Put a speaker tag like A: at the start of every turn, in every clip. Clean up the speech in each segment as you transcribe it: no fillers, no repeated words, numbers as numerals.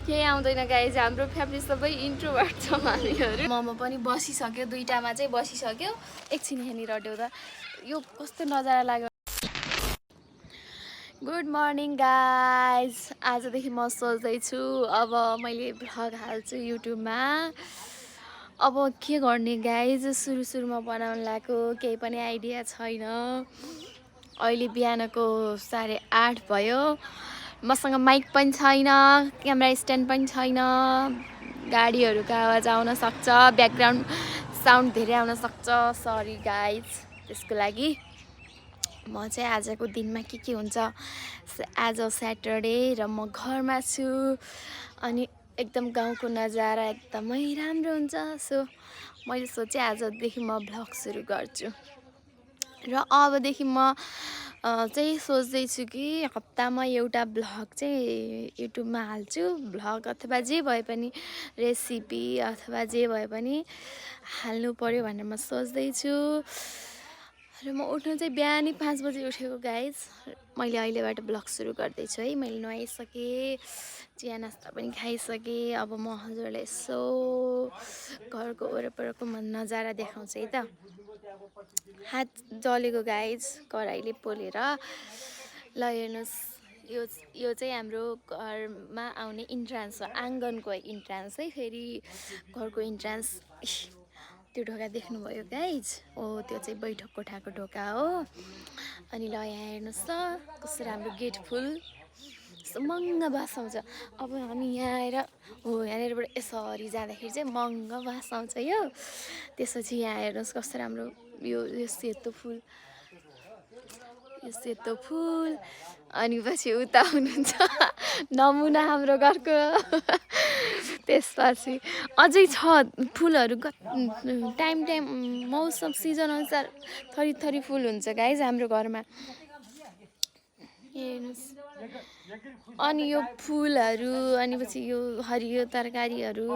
A: केही आउँदैन गाइज हाम्रो फ्यामिली सबै इन्ट्रोभर्ट छौँ हामीहरू मोमो पनि बसिसक्यो दुईटामा चाहिँ बसिसक्यो एकछिन यहाँनिर ड्याउँदा यो कस्तो नजारा लाग्यो गुड मर्निङ गाइज आजदेखि म सोच्दैछु अब मैले भ्लग हाल्छु युट्युबमा अब के गर्ने गाइज सुरुमा बनाउनु लागेको केही पनि आइडिया छैन अहिले बिहानको 8:30 भयो मसँग माइक पनि छैन क्यामेरा स्ट्यान्ड पनि छैन गाडीहरूको आवाज आउन सक्छ ब्याकग्राउन्ड साउन्ड धेरै आउन सक्छ सरी गाइज त्यसको लागि म चाहिँ आजको दिनमा के हुन्छ आज स्याटरडे र म घरमा छु अनि एकदम गाउँको नजारा एकदमै राम्रो हुन्छ सो मैले सोचेँ आजदेखि म भ्लग सुरु गर्छु र अबदेखि म चाहिँ सोच्दैछु कि हप्तामा एउटा भ्लग चाहिँ युट्युबमा हाल्छु भ्लग अथवा जे भए पनि रेसिपी अथवा जे भए पनि हाल्नु पर्यो भनेर म सोच्दैछु र म उठ्नु चाहिँ बिहानै 5 बजे उठेको गाइज मैले अहिलेबाट भ्लग सुरु गर्दैछु है मैले नुहाइसकेँ चिया नास्ता पनि खाइसकेँ अब म हजुरलाई यसो घरको वरपरको नजारा देखाउँछु है त हात जलेको गाइज कराईले पोलेर ल हेर्नुहोस् यो चाहिँ हाम्रो घरमा आउने इन्ट्रान्स हो आँगनको इन्ट्रान्स है फेरि घरको इन्ट्रान्स त्यो ढोका देख्नुभयो गाइज हो त्यो चाहिँ बैठक कोठाको ढोका हो अनि ल यहाँ हेर्नुहोस् त कस्तो राम्रो गेट फुल मङ्ग बास आउँछ अब हामी यहाँ आएर हो यहाँनिरबाट यसरी जाँदाखेरि चाहिँ मङ्ग बास आउँछ यो त्यसपछि यहाँ हेर्नुहोस् कस्तो राम्रो यो सेतो फुल अनि पछि उता हुनुहुन्छ नमुना हाम्रो घरको त्यसपछि अझै छ फुलहरू टाइम मौसम सिजन अनुसार थरी फुल हुन्छ गाइज हाम्रो घरमा हेर्नुहोस् अनि यो फुलहरू अनि पछि यो हरियो तरकारीहरू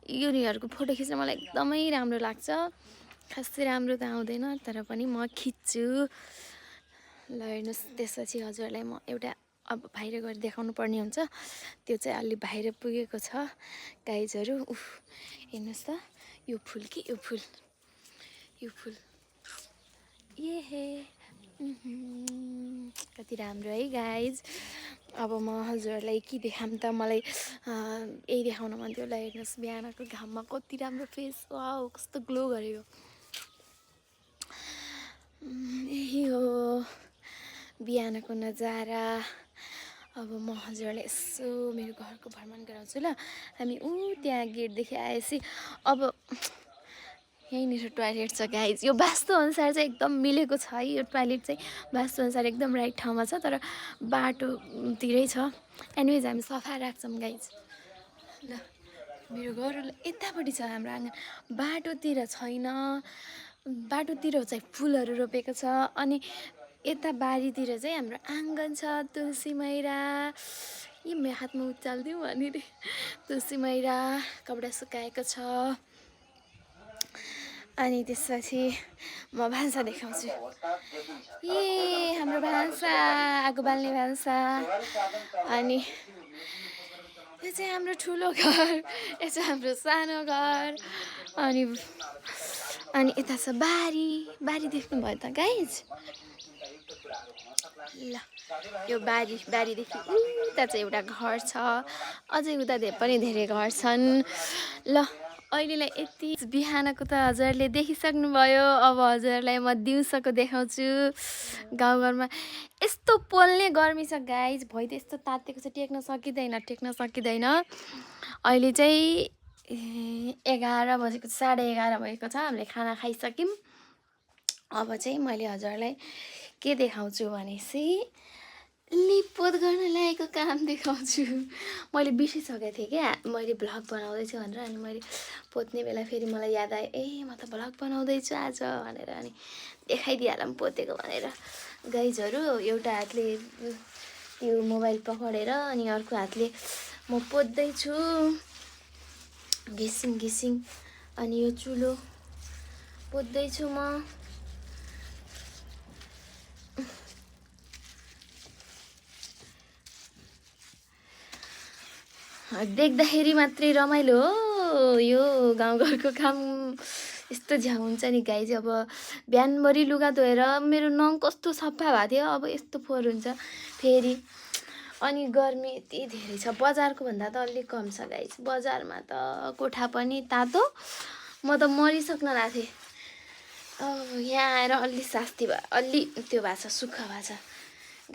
A: यिनीहरूको फोटो खिच्न मलाई एकदमै राम्रो लाग्छ खासै राम्रो त आउँदैन तर पनि म खिच्छु ल हेर्नुहोस् त्यसपछि हजुरलाई म एउटा अब बाहिर गएर देखाउनु पर्ने हुन्छ त्यो चाहिँ अलि बाहिर पुगेको छ गाइजहरू हेर्नुहोस् त यो फुल के यो फुल ए हे कति राम्रो है गाइज अब म हजुरहरूलाई के देखाऊँ त मलाई यही देखाउन मन थियो ल हेर्नुहोस् बिहानको घाममा कति राम्रो फेस वाउ कस्तो ग्लो गरेको यही हो बिहानको नजारा अब म हजुरलाई यसो मेरो घरको भ्रमण गराउँछु ल हामी त्यहाँ गेटदेखि आएपछि अब यहीँनिर टोयलेट छ गाइज यो वास्तुअनुसार चाहिँ एकदम मिलेको छ है यो टोयलेट चाहिँ वास्तुअनुसार एकदम राइट ठाउँमा छ तर बाटोतिरै छ एनिवेज हामी सफा राख्छौँ गाइज ल मेरो घर यतापट्टि छ हाम्रो आँगन बाटोतिर छैन बाटोतिर चाहिँ फुलहरू रोपेको छ अनि यता बारीतिर चाहिँ हाम्रो आँगन छ तुलसी मैरा मेरो हातमा उचालिदिउँ भनेर तुलसी मैरा कपडा सुकाएको छ अनि त्यसपछि म भान्सा देखाउँछु हाम्रो भान्सा आगो बाल्ने भान्सा अनि यो चाहिँ हाम्रो ठुलो घर यो चाहिँ हाम्रो सानो घर अनि यता छ बारी देख्नुभयो त गाइज ल यो बारीदेखि उता चाहिँ एउटा घर छ अझै उता पनि धेरै घर छन् ल अहिलेलाई यति बिहानको त हजुरहरूले देखिसक्नुभयो अब हजुरहरूलाई म दिउँसोको देखाउँछु गाउँघरमा यस्तो पोल्ने गर्मी छ गाइज भइ त यस्तो तातेको छ टेक्न सकिँदैन अहिले चाहिँ 11 बजेको 11:30 भएको छ हामीले खाना खाइसक्यौँ अब चाहिँ मैले हजुरलाई के देखाउँछु भनेपछि लिपोत गर्न लागेको काम देखाउँछु मैले बिर्सिसकेको थिएँ क्या मैले भ्लग बनाउँदैछु भनेर अनि मैले पोत्ने बेला फेरि मलाई याद आयो म त भ्लग बनाउँदैछु आज भनेर अनि देखाइदिइहालौँ पोतेको भनेर गाइजहरू एउटा हातले त्यो मोबाइल पक्रेर अनि अर्को हातले म पोत्दैछु घिसिङ अनि यो चुलो पोत्दैछु म देख्दाखेरि मात्रै रमाइलो हो यो गाउँघरको काम। यस्तो झ्याउ हुन्छ नि गाइज। अब बिहानभरि लुगा धोएर मेरो नङ कस्तो सफा भएको थियो, अब यस्तो फोहोर हुन्छ फेरि। अनि गर्मी यति धेरै छ, बजारको भन्दा त अलिक कम छ गाइज। बजारमा त कोठा पनि तातो, म त मरिसक्न लाग्थेँ। अब यहाँ आएर अलि शास्ति भयो, अलि त्यो भएको छ, सुख भएको छ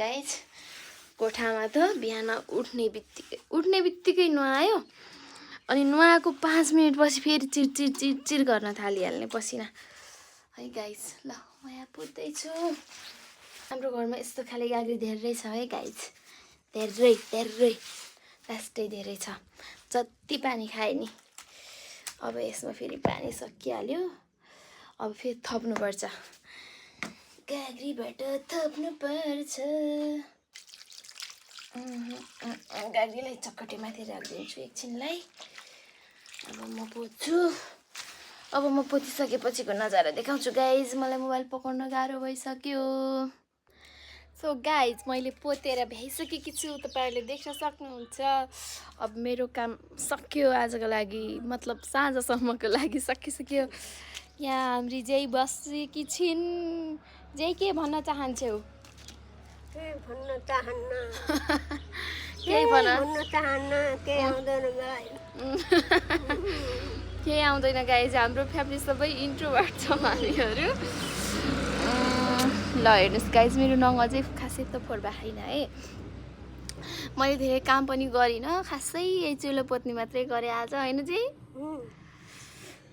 A: गाइज। कोठामा त बिहान उठ्ने बित्तिकै नुहायो, अनि नुहाएको 5 मिनटपछि फेरि चिरचिर चिरचिर गर्न थालिहाल्ने पसिना है गाइज। ल म यहाँ पुग्दैछु। हाम्रो घरमा यस्तो खाले गाग्री धेरै छ है गाइज, धेरै लास्टै धेरै छ। जति पानी खाए नि। अब यसमा फेरि पानी सकिहाल्यो, अब फेरि थप्नुपर्छ, गाग्रीबाट थप्नुपर्छ। गाग्रीलाई चक्कटेमाथि राखिदिन्छु एकछिनलाई। अब म पोच्छु। अब म पोतिसकेपछिको नजारा देखाउँछु गाइज। मलाई मोबाइल पकाउन गाह्रो भइसक्यो। सो गाइज मैले पोतेर भ्याइसकेकी छु, तपाईँहरूले देख्न सक्नुहुन्छ। अब मेरो काम सक्यो आजको लागि, मतलब साँझसम्मको लागि सकिसक्यो। यहाँ हाम्री जय बसेकी छिन्। जय के भन्न चाहन्छौ?
B: केही भन्न चाहन्न,
A: केही भन्न
B: चाहन्न, केही आउँदैन मलाई।
A: केही आउँदैन गाइज। हाम्रो फ्यामिली सबै इन्ट्रोभर्ट छौँ हामीहरू। ल हेर्नुहोस् गाइज, मेरो नङ अझै खासै त फोहोर भएको छैन है। मैले धेरै काम पनि गरिनँ, खासै यही चुलो पोत्ने मात्रै गरेँ आज, होइन चाहिँ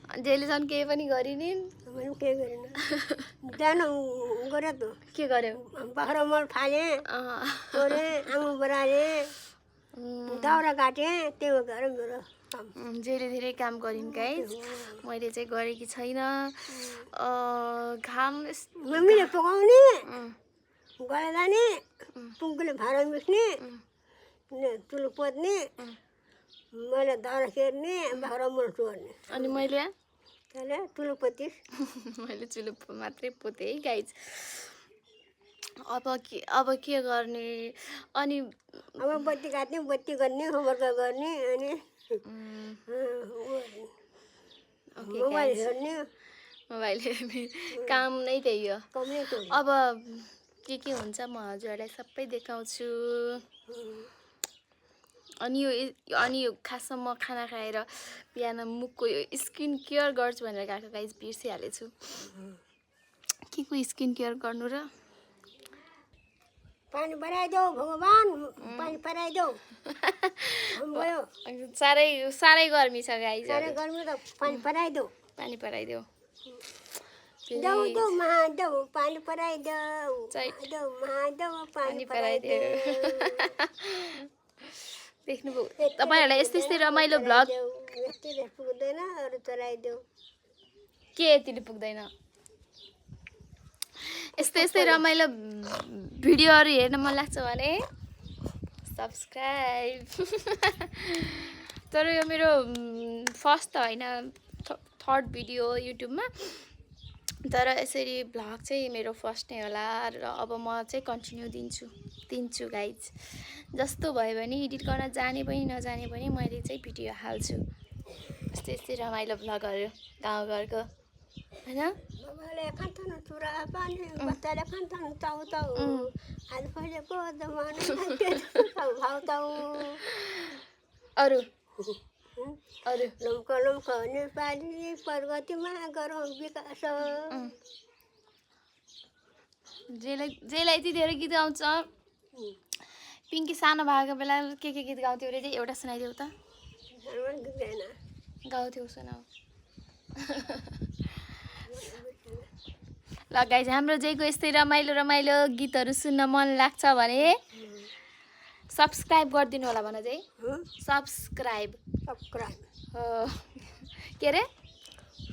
A: जेलेसम्म केही पनि गरिन्।
B: मैले केही गरेन, जान गरे त।
A: के गर्यो?
B: बाख्रा मल फालेँ, तोडेँ, आगो बढालेँ, दाउरा काटेँ, त्यो गरेँ मेरो काम।
A: धेरै काम गरिन् गाइज। मैले चाहिँ गरेकी छैन। घाम
B: मम्मीले पकाउने, गएर जाने, पुङ्गुले भाँडा मिच्ने, चुलो पोत्ने, मैले दाउरा केर्ने, बाख्रा मल तोड्ने।
A: अनि मैले
B: चुलो पोतिस।
A: मैले चुलो मात्रै पोतेँ है गाइज। अब के गर्ने? अनि
B: अब बत्ती काट्ने, बत्ती गर्ने, होमवर्क गर्ने, अनि मोबाइल हेर्ने।
A: मोबाइल हेर्ने काम नै त्यही हो। अब के हुन्छ म हजुरहरूलाई सबै देखाउँछु। अनि यो खासमा म खाना खाएर बिहान मुखको यो स्किन केयर गर्छु भनेर गएको गाइज, बिर्सिहालेछु। के को स्किन केयर गर्नु र?
B: पानी पराइदेऊ भगवान, पानी पराइदेऊ।
A: साह्रै गर्मी छ गाइज।
B: साह्रै गर्मी त पानी पराइदेऊ।
A: पानी पराइदेऊ।
B: देऊ महादेऊ, पानी पराइदेऊ। महादेऊ, पानी पराइदेऊ।
A: देख्नुभयो तपाईँहरूलाई यस्तै रमाइलो भ्लग।
B: यस्तै पुग्दैन, अरू चलाइदेऊ।
A: के यतिले पुग्दैन? यस्तै रमाइलो भिडियोहरू हेर्न मन लाग्छ भने सब्सक्राइब। तर यो मेरो फर्स्ट त होइन, थर्ड भिडियो युट्युबमा। तर यसरी भ्लग चाहिँ मेरो फर्स्ट नै होला र अब म चाहिँ कन्टिन्यू दिन्छु गाइज। जस्तो भयो भने एडिट गर्न जाने पनि नजाने पनि मैले चाहिँ भिडियो हाल्छु। यस्तै रमाइलो भ्लगहरू गाउँघरको, होइन?
B: बाबाले खान्छन् चुरा पानी, बच्चाले खान्छन् चाउचाउ, आज फैलेको जमाना
A: अरू
B: लम्क नेपाली प्रगतिमा गरौँ विकास।
A: जेलाई चाहिँ धेरै गीत गाउँछ। पिङ्की सानो भएको बेला के गीत गाउँथ्यो अरे? एउटा सुनाइदेऊ त। गाउँथ्यौ, सुनाऊ। ल गाइज, हाम्रो जेको यस्तै रमाइलो गीतहरू सुन्न मन लाग्छ भने सब्सक्राइब गरिदिनु होला भन चाहिँ। सब्सक्राइब के अरे?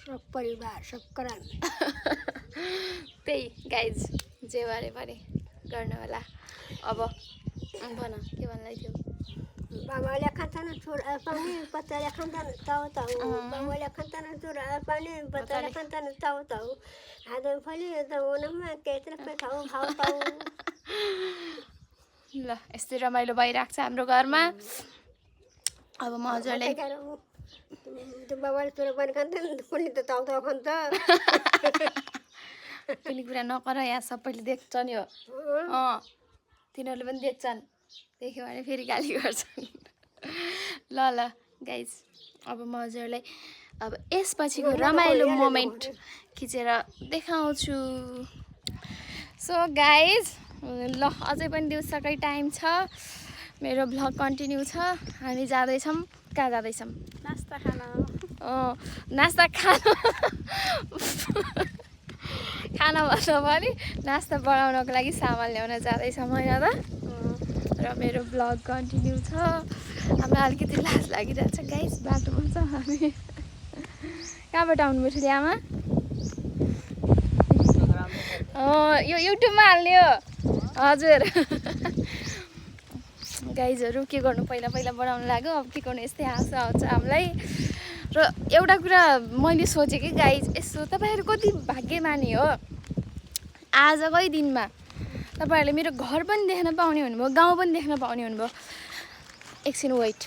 B: सब परिवार सब्सक्राइब।
A: त्यही गाइज, जे भने गर्नु होला। अब भन, के भन्दै थियो?
B: बाबाले खान्छन् चुरा पानी, बच्चाले खान्छन् चाउचाउ। बाबाले खान्छन् चुरा पानी, बच्चाले खान्छन् चाउचाउ। आज फलि जमानामा केही भाउ।
A: ल यस्तै रमाइलो भइरहेको छ हाम्रो घरमा। अब म हजुरलाई
B: त्यो बाबाले चोरो पनि खान्थ्यो नि कुनै त ताउ खान्छ
A: कुनै कुरा नकर यहाँ सबैले देख्छ नि हो तिनीहरूले पनि देख्छन् देख्यो भने फेरि गाली गर्छन् ल ल गाइज अब म हजुरलाई अब यसपछिको रमाइलो मोमेन्ट खिचेर देखाउँछु सो गाइज ल अझै पनि दिउँसोकै टाइम छ मेरो भ्लग कन्टिन्यू छ हामी जाँदैछौँ कहाँ जाँदैछौँ
B: नास्ता खान
A: नास्ता खाना भन्दा पनि नास्ता बनाउनको लागि सामान ल्याउन जाँदैछौँ होइन त र मेरो भ्लग कन्टिन्यू छ हामीलाई अलिकति लाज लागिरहेछ गाइस बाटोमा छ हामी कहाँबाट आउनुभयो ठुली आमा यो युट्युबमा हाल्ने हो हजुर गाइजहरू के गर्नु पहिला पहिला बनाउनु लाग्यो अब के गर्नु यस्तै आशा आउँछ हामीलाई र एउटा कुरा मैले सोचेँ कि गाइज यसो तपाईँहरू कति भाग्यमानी हो आजकै दिनमा तपाईँहरूले मेरो घर पनि देख्न पाउने हुनुभयो गाउँ पनि देख्न पाउने हुनुभयो एकछिन वेट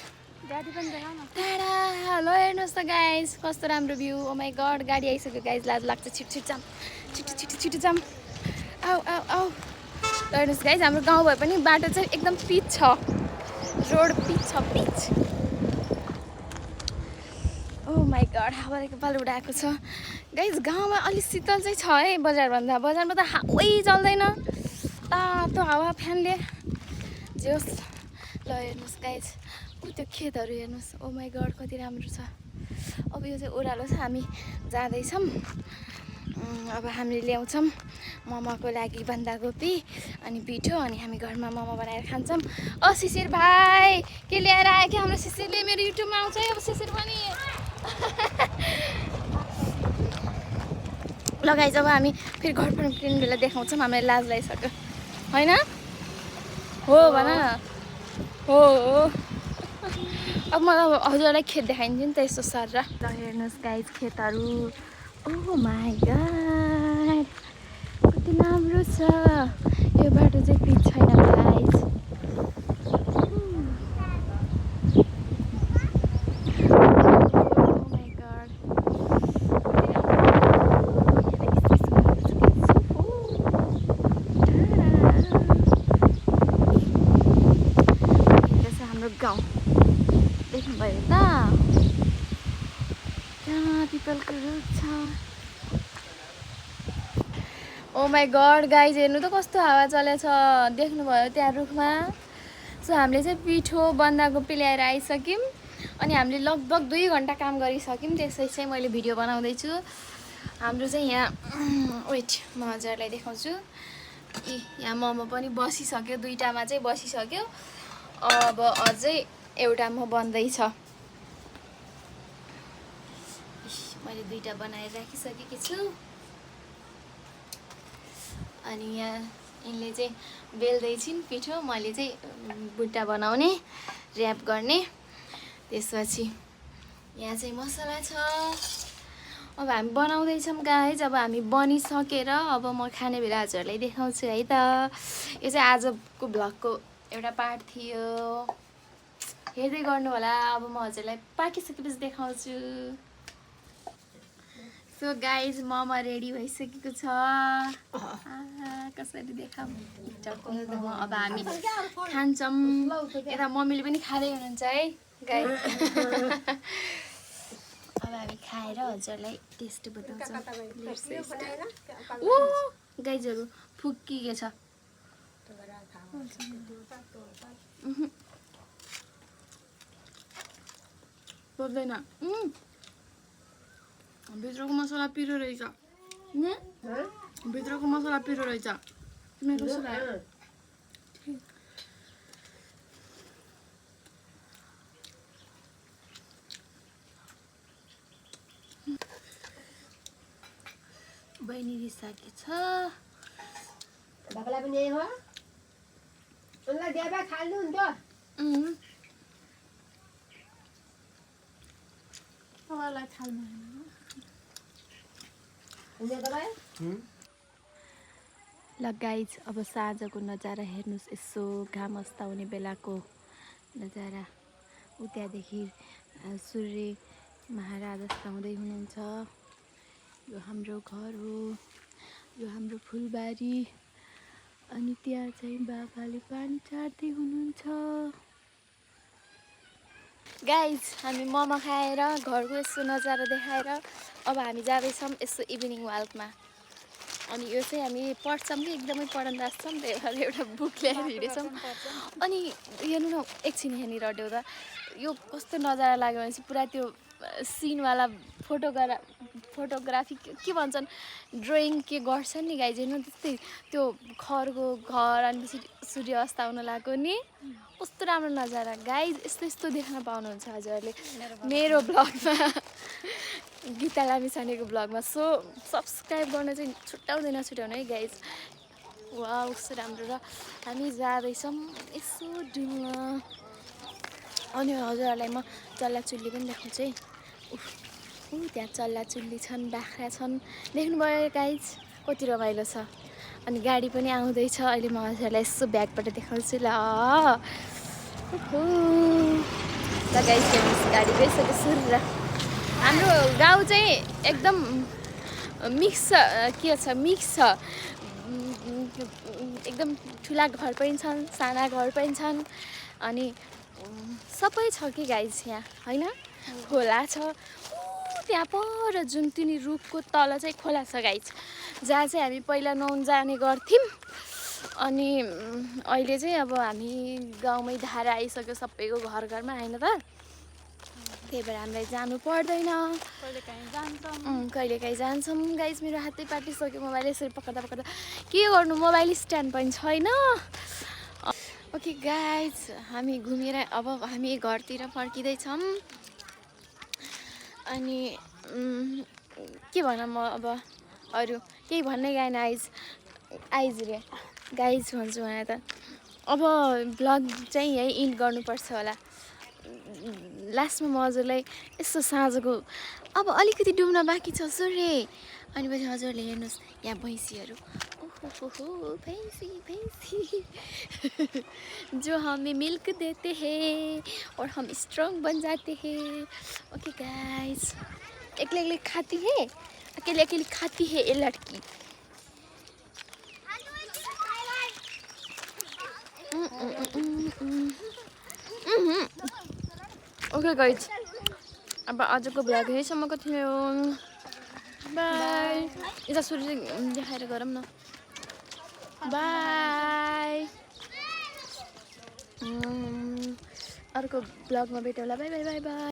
B: गाडी पनि देखाउ न
A: टाढा ल हेर्नुहोस् त गाइज कस्तो राम्रो भ्यू ओ माई गड गाडी आइसक्यो गाइज लाज लाग्छ छिटो जाम छिटो जाम आऊ आऊ आऊ ल हेर्नुहोस् गाइज हाम्रो गाउँ भए पनि बाटो चाहिँ एकदम पिच छ रोड पिच छ पिच ओ माई गड हावादेखि पाल उडाएको छ गाइज गाउँमा अलिक शीतल चाहिँ छ है बजारमा त हावै चल्दैन तातो हावा फ्यानले जे होस् ल हेर्नुहोस् गाइज त्यो खेतहरू हेर्नुहोस् ओ माई गड कति राम्रो छ अब यो चाहिँ ओह्रालो छ हामी जाँदैछौँ अब हामीले ल्याउँछौँ मोमोको लागि बन्दाकोपी अनि पिठो अनि हामी घरमा मोमो बनाएर खान्छौँ ओ शिशिर भाइ के ल्याएर आयो कि हाम्रो शिशिरले मेरो युट्युबमा आउँछ है अब शिशिर पनि लगाइ जब हामी फेरि घर फर्किने बेला देखाउँछौँ हामीलाई लाज लागिसक्यो होइन हो भन न हो अब मलाई हजुरलाई खेत देखाइदिन्छु नि त यस्तो सर र हेर्नुहोस् गाइज खेतहरू ओ माई गड कति राम्रो छ यो बाटो चाहिँ पिच छैन गाइज गाउँ देख्नुभयो त त्यहाँ पिपलको रुख छ ओ माई गड गाइज हेर्नु त कस्तो हावा चलेछ देख्नुभयो त्यहाँ रुखमा सो हामीले चाहिँ पिठो बन्दाकोपी ल्याएर आइसक्यौँ अनि हामीले लगभग 2 घन्टा काम गरिसक्यौँ त्यसै चाहिँ मैले भिडियो बनाउँदैछु हाम्रो चाहिँ यहाँ वेट म हजुरलाई देखाउँछु यहाँ मोमो पनि बसिसक्यो 2टामा चाहिँ बसिसक्यो अब अझै एउटा म बन्दैछ मैले 2टा बनाएर राखिसकेकी छु अनि यहाँ यिनले चाहिँ बेल्दैछिन् पिठो मैले चाहिँ बुट्टा बनाउने र्याप गर्ने त्यसपछि यहाँ चाहिँ मसला छ अब हामी बनाउँदैछौँ गाइज अब हामी बनिसकेर अब म खाने बेला हजुरलाई देखाउँछु है त यो चाहिँ आजको भ्लगको एउटा पार्ट थियो हेर्दै गर्नु होला अब म हजुरलाई पाकिसकेपछि देखाउँछु सो गाइज मोमो रेडी भइसकेको छ कसरी देखाऊँ अब हामी खान्छौँ यता मम्मीले पनि खाँदै हुनुहुन्छ है गाइज अब हामी खाएर हजुरलाई टेस्ट बताउँछौँ ओ गाइजहरू फुक्किएको छ पर्दैन भित्रको मसला पिरो रहेछ भित्रको मसला पिरो रहेछ तिमीलाई कस्तो लाग्यो बहिनी रिसाकी छ
B: बाबालाई पनि यही हो उनलाई देवा खाल्नु हुन्छ
A: मलाई खाल्नु ल गाइज अब साँझको नजारा हेर्नुहोस् यसो घाम अस्ताउने बेलाको नजारा त्यहाँदेखि सूर्य महाराज अस्ताउँदै हुनुहुन्छ। यो हाम्रो घर हो, यो हाम्रो फुलबारी। अनि त्यहाँ चाहिँ बाबाले पानी छाड्दै हुनुहुन्छ। गाइज हामी मोमो खाएर घरको यस्तो नजारा देखाएर अब हामी जाँदैछौँ यस्तो इभिनिङ वाकमा। अनि यो चाहिँ हामी पढ्छौँ कि एकदमै पढन जान्छौँ, त्यही भएर एउटा बुक ल्याएर हिँडेछौँ। अनि हेर्नु न एकछिन यहाँनिर देउदा यो कस्तो नजारा लाग्यो भने चाहिँ पुरा त्यो सिनवाला फोटोग्राफी के भन्छन् ड्रइङ के गर्छन् नि गाइज, हेर्नु त्यस्तै त्यो खरको घर अनि पछि सूर्य अस्त आउन लाग्यो नि, कस्तो राम्रो नजारा गाइज। यस्तो यस्तो देख्न पाउनुहुन्छ हजुरहरूले मेरो ब्लगमा, गीता लामिछानेको ब्लगमा। सो सब्सक्राइब गर्न चाहिँ छुट्याउनु है गाइज। वाह कस्तो राम्रो। र हामी जाँदैछौँ यसो डुल्न। अनि हजुरहरूलाई म चल्लाचुल्ली पनि देखाउँछु है। त्यहाँ चल्लाचुल्ली छन्, बाख्रा छन्, देख्नुभयो गाइज कति रमाइलो छ। अनि गाडी पनि आउँदैछ, अहिले म हजुरहरूलाई यसो ब्यागबाट देखाउँछु ल। गाइज गाडी गइसक्यो सुर। हाम्रो गाउँ चाहिँ एकदम मिक्स छ, एकदम ठुला घर पनि छन्, साना घर पनि छन्, अनि सबै छ कि गाइज यहाँ होइन। खोला छ त्यहाँ पर, जुन तिनी रुखको तल चाहिँ खोला छ गाइज, जहाँ चाहिँ हामी पहिला नुहाउन जाने गर्थ्यौँ। अनि अहिले चाहिँ अब हामी गाउँमै धारा आइसक्यो सबैको घरमा होइन त, त्यही भएर हामीलाई जानु पर्दैन। कहिलेकाहीँ जान्छौँ गाइज। मेरो हातै पाटिसक्यो मोबाइल यसरी पक्र्दा के गर्नु, मोबाइल स्ट्यान्ड पनि छैन। ओके गाइज हामी घुमेर अब हामी घरतिर फर्किँदैछौँ। अनि के भनौँ म अब, अरू केही भन्नै गाएन आइज रे गाइज भन्छु भने त। अब ब्लग चाहिँ यहीँ इन्ड गर्नुपर्छ होला। लास्टमा म हजुरलाई यसो साँझको अब अलिकति डुब्न बाँकी छ सूर्य। अनि पछि हजुरले हेर्नुहोस् यहाँ भैँसीहरू, ओहो भैँसी जो हमें मिल्क देते हैं और हम स्ट्रॉन्ग बन जाते हैं। ओके गाइस, अकेले खाती है, अकेले खाती है ये लड़की। ओके गाइस, अब आजको ब्लग यहीसम्मको थियो। बाई। यता सूर्य देखाएर गरौँ न। बाई। अर्को ब्लगमा भेटौँला। Bye bye bye by.